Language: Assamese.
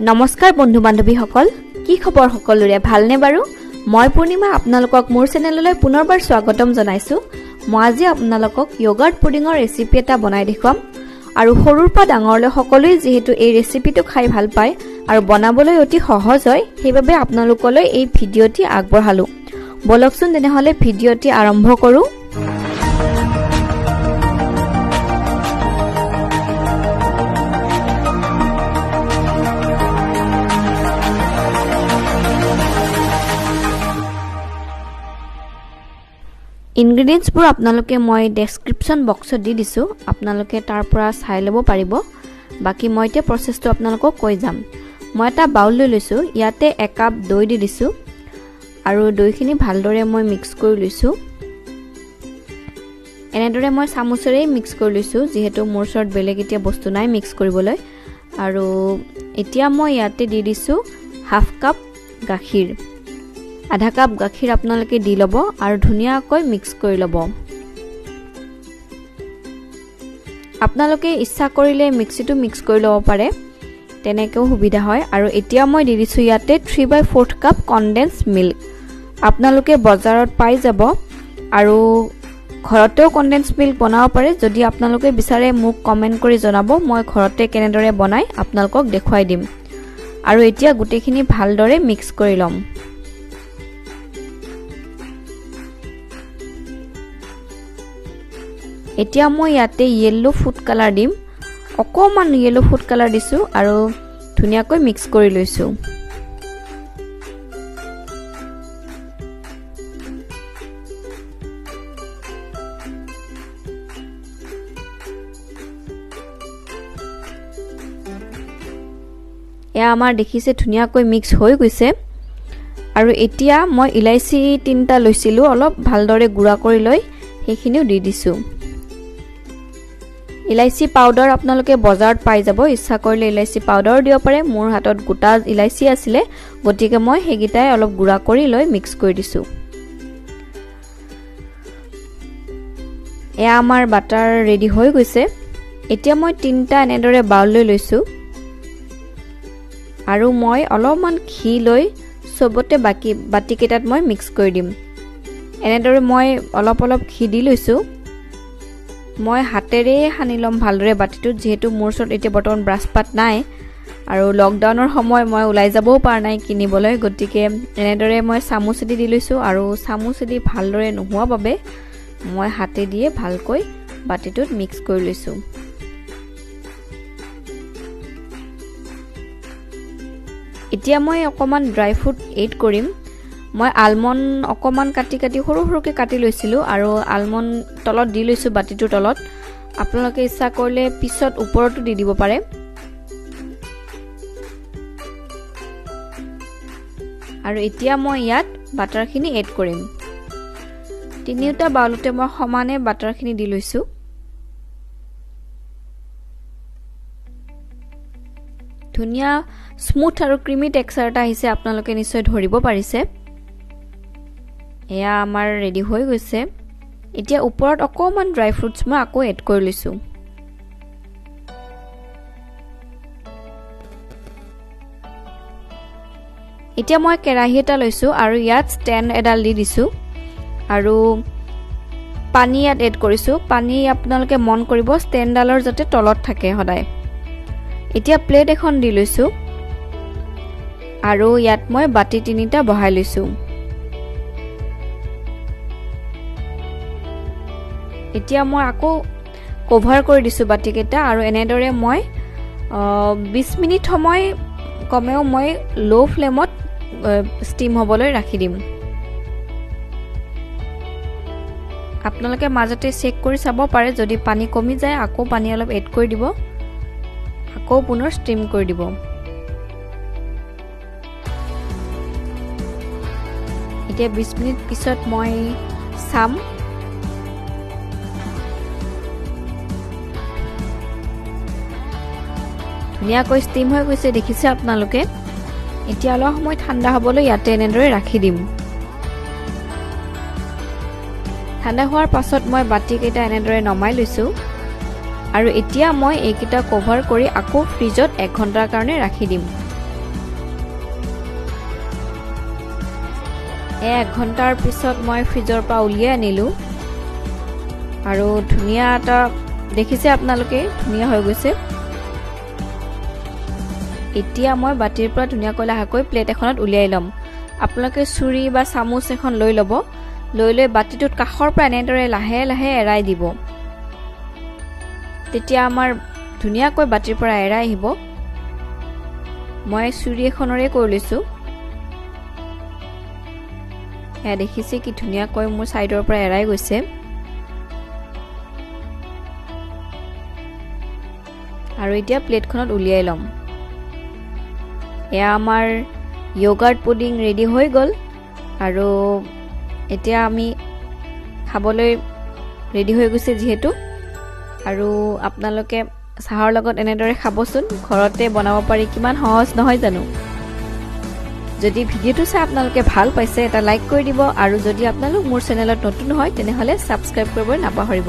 নমস্কাৰ বন্ধু বান্ধৱীসকল, কি খবৰ সকলোৰে? ভালনে বাৰু? মই পূৰ্ণিমা আপোনালোকক মোৰ চেনেললৈ পুনৰবাৰ স্বাগতম জনাইছোঁ। মই আজি আপোনালোকক য়গাৰ্ট পুডিঙৰ ৰেচিপি এটা বনাই দেখুৱাম। আৰু সৰুৰ পৰা ডাঙৰলৈ সকলোৱে যিহেতু এই ৰেচিপিটো খাই ভাল পায় আৰু বনাবলৈ অতি সহজ হয়, সেইবাবে আপোনালোকলৈ এই ভিডিঅ'টি আগবঢ়ালোঁ। ব'লকচোন তেনেহ'লে ভিডিঅ'টি আৰম্ভ কৰোঁ। ইনগ্ৰিডিয়েণ্টছবোৰ আপোনালোকে মই ডেছক্ৰিপশ্যন বক্সত দি দিছোঁ, আপোনালোকে তাৰ পৰা চাই ল'ব পাৰিব। বাকী মই এতিয়া প্ৰচেছটো আপোনালোকক কৈ যাম। মই এটা বাউল লৈ লৈছোঁ, ইয়াতে একাপ দৈ দি দিছোঁ আৰু দৈখিনি ভালদৰে মই মিক্স কৰি লৈছোঁ। এনেদৰে মই চামুচেৰেই মিক্স কৰি লৈছোঁ, যিহেতু মোৰ ওচৰত বেলেগ এতিয়া বস্তু নাই মিক্স কৰিবলৈ। আৰু এতিয়া মই ইয়াতে দি দিছোঁ হাফ কাপ গাখীৰ, আধা কাপ গাখীৰ আপোনালোকে দি ল'ব আৰু ধুনীয়াকৈ মিক্স কৰি ল'ব। আপোনালোকে ইচ্ছা কৰিলে মিক্সিটো মিক্স কৰি ল'ব পাৰে, তেনেকৈও সুবিধা হয়। আৰু এতিয়া মই দি দিছোঁ ইয়াতে 3/4 কাপ কনডেন্স মিল্ক। আপোনালোকে বজাৰত পাই যাব আৰু ঘৰতেও কনডেন্স মিল্ক বনাব পাৰে। যদি আপোনালোকে বিচাৰে মোক কমেণ্ট কৰি জনাব, মই ঘৰতে কেনেদৰে বনাই আপোনালোকক দেখুৱাই দিম। আৰু এতিয়া গোটেইখিনি ভালদৰে মিক্স কৰি ল'ম। এতিয়া মই ইয়াতে য়েল্ল' ফুড কালাৰ দিম, অকণমান য়েল্ল' ফুড কালাৰ দিছোঁ আৰু ধুনীয়াকৈ মিক্স কৰি লৈছোঁ। এয়া আমাৰ দেখিছে ধুনীয়াকৈ মিক্স হৈ গৈছে। আৰু এতিয়া মই ইলাচি 3টা লৈছিলোঁ, অলপ ভালদৰে গুড়া কৰি লৈ সেইখিনিও দি দিছোঁ। ইলাচি পাউডাৰ আপোনালোকে বজাৰত পাই যাব, ইচ্ছা কৰিলে ইলাচি পাউডাৰো দিব পাৰে। মোৰ হাতত গোটা ইলাচি আছিলে, গতিকে মই সেইকেইটাই অলপ গুড়া কৰি লৈ মিক্স কৰি দিছোঁ। এয়া আমাৰ বাটাৰ ৰেডি হৈ গৈছে। এতিয়া মই 3টা এনেদৰে বাউল লৈ লৈছোঁ আৰু মই অলপমান ঘি লৈ চবতে বাকী বাতিকেইটাত মই মিক্স কৰি দিম। এনেদৰে মই অলপ অলপ ঘি দি লৈছোঁ। মই হাতেৰে সানি ল'ম ভালদৰে বাতিটোত, যিহেতু মোৰ ওচৰত এতিয়া বৰ্তমান ব্ৰাছ পাত নাই আৰু লকডাউনৰ সময় মই ওলাই যাবও পৰা নাই কিনিবলৈ, গতিকে এনেদৰে মই চামুচেদি দি লৈছোঁ। আৰু চামুচেদি ভালদৰে নোহোৱা বাবে মই হাতে দিয়ে ভালকৈ বাতিটোত মিক্স কৰি লৈছোঁ। এতিয়া মই অকণমান ড্ৰাই ফ্ৰুট এড কৰিম। মই আলমণ্ড অকণমান কাটি কাটি সৰু সৰুকৈ কাটি লৈছিলোঁ আৰু আলমণ্ড তলত দি লৈছোঁ বাতিটোৰ তলত। আপোনালোকে ইচ্ছা কৰিলে পিছত ওপৰতো দি দিব পাৰে। আৰু এতিয়া মই ইয়াত বাটাৰখিনি এড কৰিম। তিনিওটা বাউলতে মই সমানে বাটাৰখিনি দি লৈছোঁ। ধুনীয়া স্মুথ আৰু ক্ৰিমি টেক্সাৰ এটা আহিছে, আপোনালোকে নিশ্চয় ধৰিব পাৰিছে। এয়া আমাৰ ৰেডি হৈ গৈছে। এতিয়া ওপৰত অকণমান ড্ৰাই ফ্ৰুটছ মই আকৌ এড কৰি লৈছোঁ। এতিয়া মই কেৰাহী এটা লৈছোঁ আৰু ইয়াত ষ্টেণ্ড এডাল দি দিছোঁ আৰু পানী ইয়াত এড কৰিছোঁ। পানী আপোনালোকে মন কৰিব ষ্টেণ্ডডালৰ যাতে তলত থাকে সদায়। এতিয়া প্লেট এখন দি লৈছোঁ আৰু ইয়াত মই বাতি 3টা বহাই লৈছোঁ। এতিয়া মই আকৌ কভাৰ কৰি দিছোঁ বাতিকেইটা আৰু এনেদৰে মই 20 মিনিট সময় কমেও মই ল' ফ্লেমত ষ্টিম হ'বলৈ ৰাখি দিম। আপোনালোকে মাজতে চেক কৰি চাব পাৰে, যদি পানী কমি যায় আকৌ পানী অলপ এড কৰি দিব, আকৌ পুনৰ ষ্টিম কৰি দিব। এতিয়া 20 মিনিট পিছত মই চাম। ধুনীয়াকৈ ষ্টিম হৈ গৈছে, দেখিছে আপোনালোকে। এতিয়া অলপ সময় ঠাণ্ডা হ'বলৈ ইয়াতে এনেদৰে ৰাখি দিম। ঠাণ্ডা হোৱাৰ পাছত মই বাতিকেইটা এনেদৰে নমাই লৈছোঁ আৰু এতিয়া মই এইকেইটা কভাৰ কৰি আকৌ ফ্ৰিজত 1 ঘণ্টাৰ কাৰণে ৰাখি দিম। 1 ঘণ্টাৰ পিছত মই ফ্ৰিজৰ পৰা উলিয়াই আনিলোঁ আৰু ধুনীয়া এটা দেখিছে আপোনালোকে, ধুনীয়া হৈ গৈছে। এতিয়া মই বাতিৰ পৰা ধুনীয়াকৈ লাহেকৈ প্লেট এখনত উলিয়াই ল'ম। আপোনালোকে চুৰি বা চামুচ এখন লৈ ল'ব। লৈ লৈ বাতিটোত কাষৰ পৰা এনেদৰে লাহে লাহে এৰাই দিব। তেতিয়া আমাৰ ধুনীয়াকৈ বাতিৰ পৰা এৰাই আহিব। মই চুৰি এখনৰে কৰি লৈছোঁ। এয়া দেখিছে, কি ধুনীয়াকৈ মোৰ ছাইডৰ পৰা এৰাই গৈছে। আৰু এতিয়া প্লেটখনত উলিয়াই ল'ম। এয়া আমাৰ য়গাৰ্ট পুডিং ৰেডি হৈ গ'ল আৰু এতিয়া আমি খাবলৈ ৰেডি হৈ গৈছে যিহেতু। আৰু আপোনালোকে চাহৰ লগত এনেদৰে খাবচোন। ঘৰতে বনাব পাৰি, কিমান সহজ নহয় জানো? যদি ভিডিঅ'টো চাই আপোনালোকে ভাল পাইছে, এটা লাইক কৰি দিব আৰু যদি আপোনালোক মোৰ চেনেলত নতুন হয়, তেনেহ'লে ছাবস্ক্ৰাইব কৰিব নাপাহৰিব।